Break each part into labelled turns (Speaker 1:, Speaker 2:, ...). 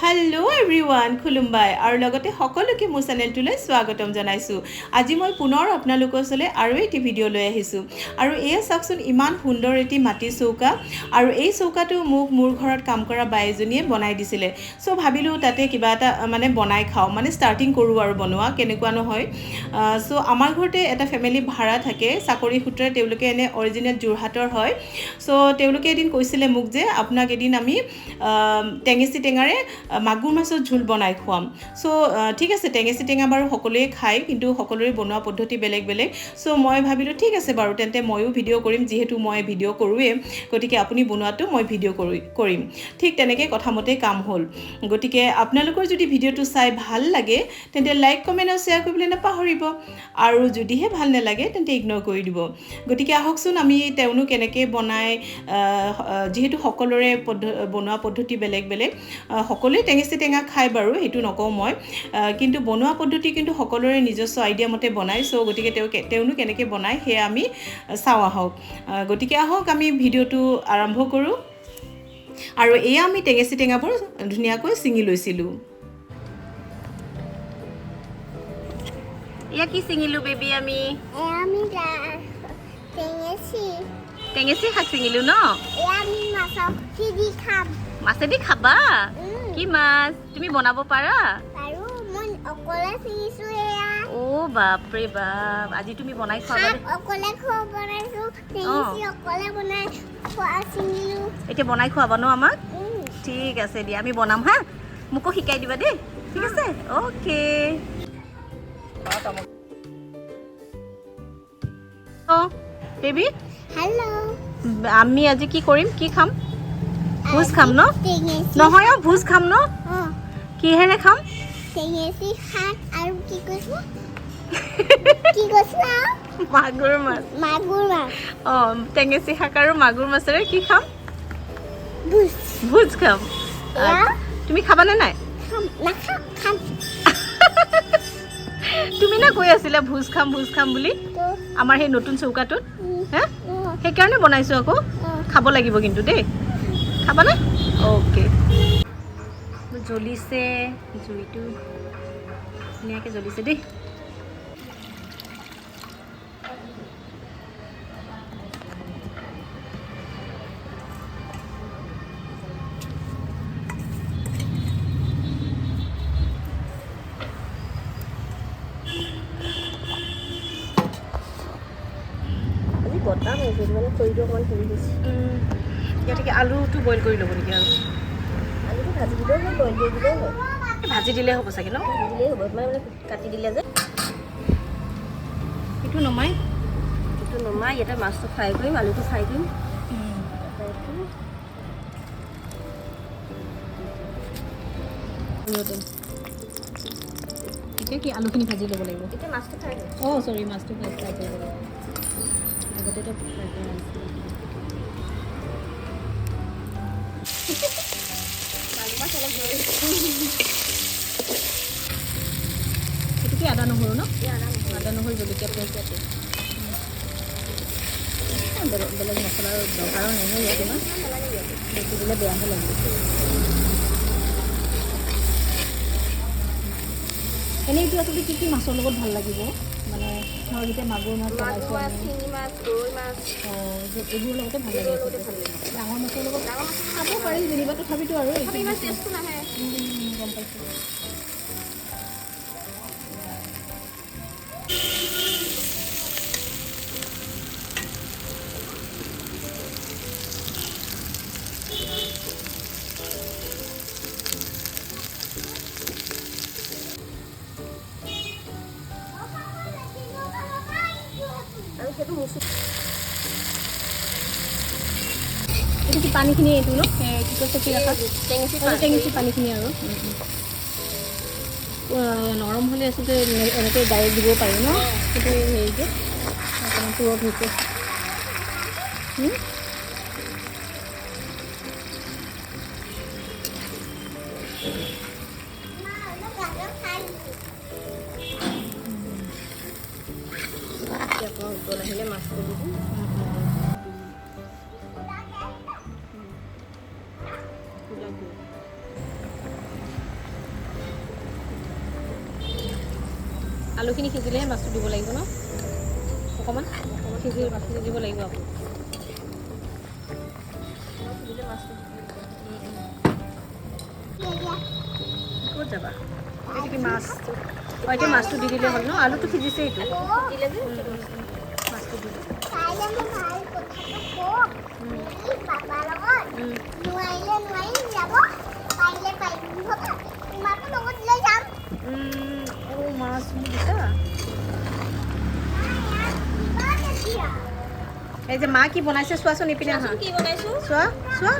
Speaker 1: Hello' everyone, খুলুমবাই আৰু লগতে সকলোকে মোৰ চেনেলটোলৈ স্বাগতম জনাইছোঁ। আজি মই পুনৰ আপোনালোকৰ ওচৰলৈ আৰু এটি ভিডিঅ' লৈ আহিছোঁ। আৰু এয়া চাওকচোন, ইমান সুন্দৰ এটি মাটিৰ চৌকা। আৰু এই চৌকাটো মোক মোৰ ঘৰত কাম কৰা বাই এজনীয়ে বনাই দিছিলে। চ' ভাবিলোঁ তাতে কিবা এটা মানে বনাই খাওঁ, মানে ষ্টাৰ্টিং কৰোঁ আৰু বনোৱা কেনেকুৱা নহয়। চ' আমাৰ ঘৰতে এটা ফেমিলি ভাড়া থাকে, চাকৰি সূত্ৰে তেওঁলোকে এনে অৰিজিনেল যোৰহাটৰ হয়। চ' তেওঁলোকে এদিন কৈছিলে মোক যে আপোনাক এদিন আমি টেঙেচি টেঙাৰে মাগুৰ মাছৰ জোল বনাই খুৱাম। চ' ঠিক আছে, টেঙেচি টেঙা বাৰু সকলোৱে খায়, কিন্তু সকলোৰে বনোৱা পদ্ধতি বেলেগ বেলেগ। চ' মই ভাবিলোঁ ঠিক আছে বাৰু, তেন্তে ময়ো ভিডিঅ' কৰিম, যিহেতু মই ভিডিঅ' কৰোঁৱেই, গতিকে আপুনি বনোৱাটো মই ভিডিঅ' কৰিম। ঠিক তেনেকৈ কথামতেই কাম হ'ল। গতিকে আপোনালোকৰ যদি ভিডিঅ'টো চাই ভাল লাগে তেন্তে লাইক, কমেণ্ট আৰু শ্বেয়াৰ কৰিবলৈ নাপাহৰিব। আৰু যদিহে ভাল নালাগে তেন্তে ইগন'ৰ কৰি দিব। গতিকে আহকচোন আমি তেওঁনো কেনেকৈ বনায়, যিহেতু সকলোৰে বনোৱা পদ্ধতি বেলেগ বেলেগ, সকলোৱে টেঙেচি টেঙা খায় বাৰু, সেইটো নকওঁ মই, কিন্তু বনোৱা পদ্ধতি কিন্তু সকলোৰে নিজস্ব আইডিয়া মতে বনায়। চ' গতিকে তেওঁনো কেনেকৈ বনায় সেয়া আমি চাওঁ আহক। গতিকে আহক আমি ভিডিঅ'টো আৰম্ভ কৰোঁ। আৰু এয়া আমি টেঙেচি টেঙাবোৰ ধুনীয়াকৈ ছিঙি লৈছিলোঁ। এয়া কি ছিঙিলোঁ বেবী আমি? টেঙেচি শাক ছিঙিলোঁ ন? মাছেদি খাবা? কি মাছ তুমি বনাব পাৰা? অ' বাপৰে বাপ, আজি তুমি বনাই খুৱাবা? এতিয়া বনাই খুৱাবা ন আমাক? ঠিক আছে দিয়া, আমি বনাম। হা, মোকো শিকাই দিবা দেই। ঠিক আছে, অ'কে। অঁ বেবী,
Speaker 2: হেল্ল',
Speaker 1: আমি আজি কি কৰিম, কি খাম? ভোজ খাম ন? নহয় অ', ভোজ খাম ন? কিহেৰে খাম?
Speaker 2: টেঙেচি শাক আৰু কি কৈছিলা? কি কৈছিলা?
Speaker 1: মাগুৰ মাছ।
Speaker 2: মাগুৰ মাছ।
Speaker 1: অঁ, টেঙেচি শাক আৰু মাগুৰ মাছেৰে কি খাম?
Speaker 2: ভোজ।
Speaker 1: ভোজ খাম। তুমি খাবানে নাই?
Speaker 2: খাম।
Speaker 1: তুমি না কৈ আছিলা ভোজ খাম ভোজ খাম বুলি, আমাৰ সেই নতুন চৌকাটোত, হে, সেইকাৰণে বনাইছোঁ আকৌ। খাব লাগিব কিন্তু দেই, খাবানে? অ'কে। জ্বলিছে জুইটো, ধুনীয়াকৈ জ্বলিছে দেই।
Speaker 3: আজি বতাহ মাৰিছে, মানে খৰিটো অকণমান হেৰি হৈছে।
Speaker 1: গতিকে আলুটো বইল কৰি ল'ব নেকি? আৰু
Speaker 3: আলুটো ভাজি দিলেও হ'ল, বইল কৰি দিলেও হ'ল।
Speaker 1: ভাজি দিলে হ'ব চাগে ন?
Speaker 3: ভাজি দিলেই হ'ব, মানে কাটি দিলে যে।
Speaker 1: এইটো নমাই,
Speaker 3: এইটো নমাই ইয়াতে মাছটো ফ্ৰাই কৰিম, আলুটো ফ্ৰাই কৰিম।
Speaker 1: এতিয়া কি আলুখিনি ভাজি ল'ব লাগিব?
Speaker 3: এতিয়া মাছটো ফ্ৰাই কৰিম।
Speaker 1: অঁ চৰি, মাছটো ফ্ৰাই কৰিব লাগিব। আগতেতো ফ্ৰাই কৰা নাছিলোঁ। এইটো কি আদা নহৰু ন? আদা নহৰু জলকীয়া পেষ্ট। বেলেগ বেলেগ মছলাৰ দৰকাৰো নাই ন ইয়াত, ইমান বেছি দিলে বেয়াহে লাগিব। এনেই এইটো আচলতে কি কি মাছৰ লগত ভাল লাগিব? মানে ধৰক এতিয়া মাগুৰ মাছ বনাইছোঁ আমি,
Speaker 3: শিঙি মাছ, গৰৈ মাছ,
Speaker 1: অঁ এইবোৰৰ লগতে ভাল লাগে। ডাঙৰ মাছৰ লগত খাব পাৰি যেনিবা, তথাপিতো আৰু
Speaker 3: ইমান টেষ্টটো নাহে।
Speaker 1: গম পাইছোঁ।
Speaker 3: আৰু সেইটো মুচি
Speaker 1: এইটো কি পানীখিনি, এইটো ন কি কয় চেপি ৰখা টেঙেচি পানীখিনি। আৰু নৰম হ'লে আচলতে এনেকৈ ডাইৰেক্ট দিব পাৰি ন, সেইটো হেৰি যে অকণমান পুৰঠ হৈছে।
Speaker 3: অকণমান উতল আহিলে মাছটো দি দিম। আলুখিনি সিজিলেহে মাছটো দিব লাগিব ন? অকণমান সিজি সিজিব লাগিব আকৌ। ক'ত যাবা? এইটো কি মাছ? অঁ, এতিয়া মাছটো দি দিলে হ'ল ন? আলুটো সিজিছে, এইটো মাছটো দি দিলে।
Speaker 2: কাইলৈ মই ভাল কথাটো কম এই পাপাৰ লগত। নোৱাৰিলে নোৱাৰিম যাব, পাৰিলে পাৰিম। হ'ব, তোমাকো লগত লৈ যাম।
Speaker 3: অ' মাছ মোক দিছা।
Speaker 2: কিবা তেতিয়া।
Speaker 3: এই যে মা কি বনাইছে চোৱাচোন, ইপিনে আহা।
Speaker 4: কি বনাইছো?
Speaker 3: চোৱা চোৱা,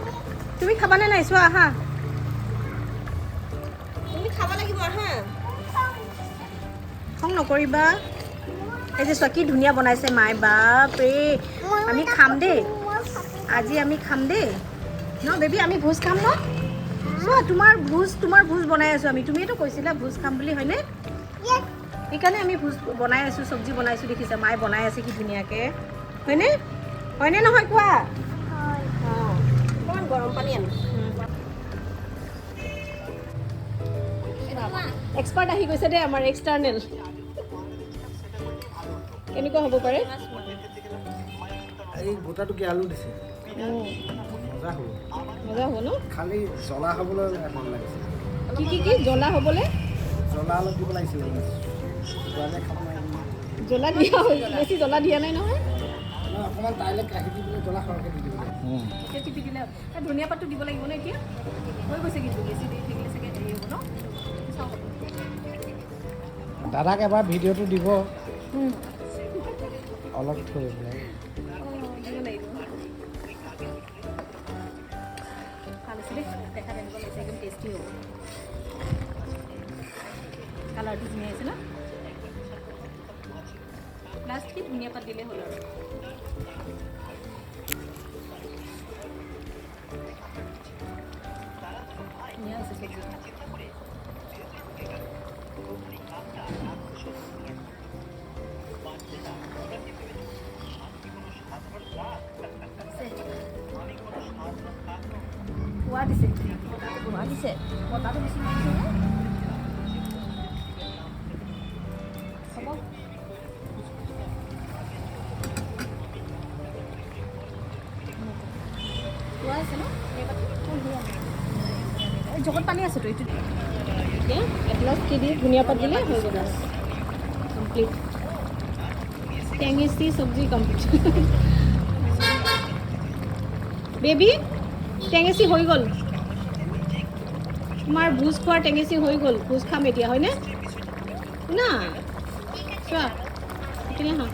Speaker 3: তুমি খাবানে নাই চোৱা, আহা।
Speaker 4: তুমি খাব লাগিব, আহা।
Speaker 3: খং নকৰিবা। এই যে চোৱা, কি ধুনীয়া বনাইছে মায়ে, বাপৰে! আমি খাম দেই। আজি আমি খাম দেই ন বেবী? আমি ভোজ খাম ন? চোৱা, তোমাৰ ভোজ বনাই আছোঁ আমি। তুমিয়েতো কৈছিলা ভোজ খাম বুলি, হয়নে? সেইকাৰণে আমি ভোজ বনাই আছোঁ, চব্জি বনাইছোঁ। দেখিছা, মায়ে বনাই আছে কি ধুনীয়াকৈ, হয়নে? হয়নে নহয় কোৱা? অঁ।
Speaker 4: অকণমান গৰম পানী আনো।
Speaker 3: এক্সপাৰ্ট আহি গৈছে দেই আমাৰ, এক্সটাৰ্নেল। কেনেকুৱা হ'ব পাৰে?
Speaker 5: এই গোটাটো কি আলু দিছে, মজা হ'ব।
Speaker 3: মজা হ'ব ন?
Speaker 5: খালি জ্বলা হ'বলৈ মন লাগিছে।
Speaker 3: কি কি কি জ্বলা হ'বলৈ?
Speaker 5: জ্বলা অলপ দিব লাগিছিলে, জ্বলা খাব নোৱাৰিম।
Speaker 3: জ্বলা দিয়া হৈছে, বেছি জ্বলা দিয়া নাই নহয়।
Speaker 5: নহয়, অকণমান তাইলৈ কাঢ়ি দি পেলাই জ্বলা সৰহকৈ দি দিব লাগে।
Speaker 3: এতিয়া টিপি দিলে এই ধনিয়া পাতটো দিব লাগিব ন? এতিয়া হৈ গৈছে, কিন্তু বেছি দেৰি থাকিলে চাগে হেৰি হ'ব ন? চাওঁ।
Speaker 5: দাদাক এবাৰ ভিডিঅ'টো দিব অলপ থৈ পেলাই।
Speaker 3: দিব লাগিব। ভাল হৈছে দেই, দেখাত এনেকুৱা লাগিছে, একদম টেষ্টি হ'ব। কালাৰটো ধুনীয়া আহিছে ন? লাষ্ট কি ধনিয়া পাত দিলে হ'ল আৰু। ধুনীয়া হৈছে চব্জি। পোৱা দিছে।
Speaker 4: পোৱা দিছে।
Speaker 3: বতাহটো বেছি মাৰিছে যে। হ'ব। পোৱা আছে ন ধনিয়া পাতটো? এই জগত পানী আছেতো এইটো। এতিয়া এট লাষ্ট কি দি ধনিয়া পাত দিলে হৈ গ'ল, কমপ্লিট। টেঙেচি চব্জি কমপ্লিট। বেবী, টেঙেচি হৈ গ'ল। তোমাৰ ভোজ খোৱাৰ টেঙেচি হৈ গ'ল। ভোজ খাম এতিয়া, হয়নে? না চোৱা, ইপিনে আহা।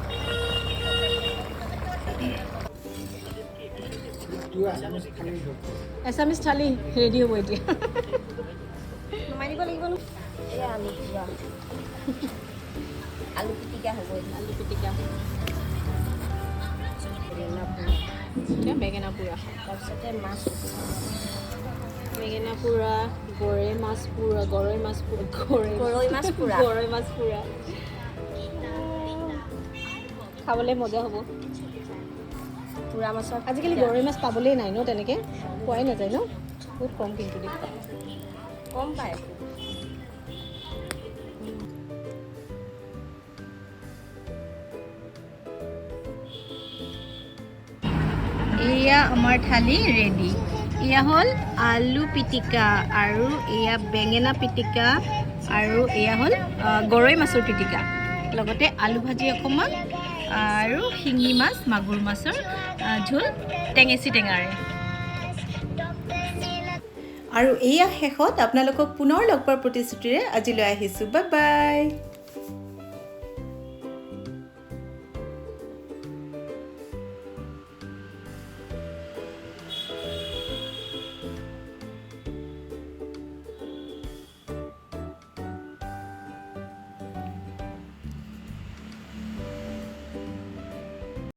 Speaker 5: তোৰ আছামিজ থালি হ'ব।
Speaker 3: এছামিজ থালি ৰেডি হ'ব এতিয়া।
Speaker 4: নমাই দিব লাগিব ন? এয়া আলু পোৰা, আলু পিটিকা হ'ব এতিয়া।
Speaker 3: আলু পিটিকা।
Speaker 4: বেঙেনা পোৰা।
Speaker 3: এতিয়া বেঙেনা পোৰা।
Speaker 4: তাৰপিছতে মাছ।
Speaker 3: বেঙেনা পোৰা, গৰৈ মাছ পোৰা, গৰৈ মাছ পোৰা, গৰৈ
Speaker 4: গৰৈ মাছ পোৰা।
Speaker 3: গৰৈ মাছ পোৰা খাবলৈ মজা হ'ব।
Speaker 4: পোৰা মাছৰ।
Speaker 3: আজিকালি গৰৈ মাছ পাবলেই নাই ন? তেনেকৈ পোৱাই নাযায় ন? বহুত কম কিন্তু দেই।
Speaker 4: কম পায়।
Speaker 3: এয়া আমাৰ থালি ৰেডি। এয়া হ'ল আলু পিটিকা আৰু এয়া বেঙেনা পিটিকা আৰু এয়া হ'ল গৰৈ মাছৰ পিটিকা, লগতে আলু ভাজি অকণমান আৰু শিঙি মাছ, মাগুৰ মাছৰ জোল টেঙেচি টেঙাৰে।
Speaker 1: আৰু এয়া শেষত আপোনালোকক পুনৰ লগ পোৱাৰ প্ৰতিশ্ৰুতিৰে আজিলৈ আহিছোঁ। Bye bye.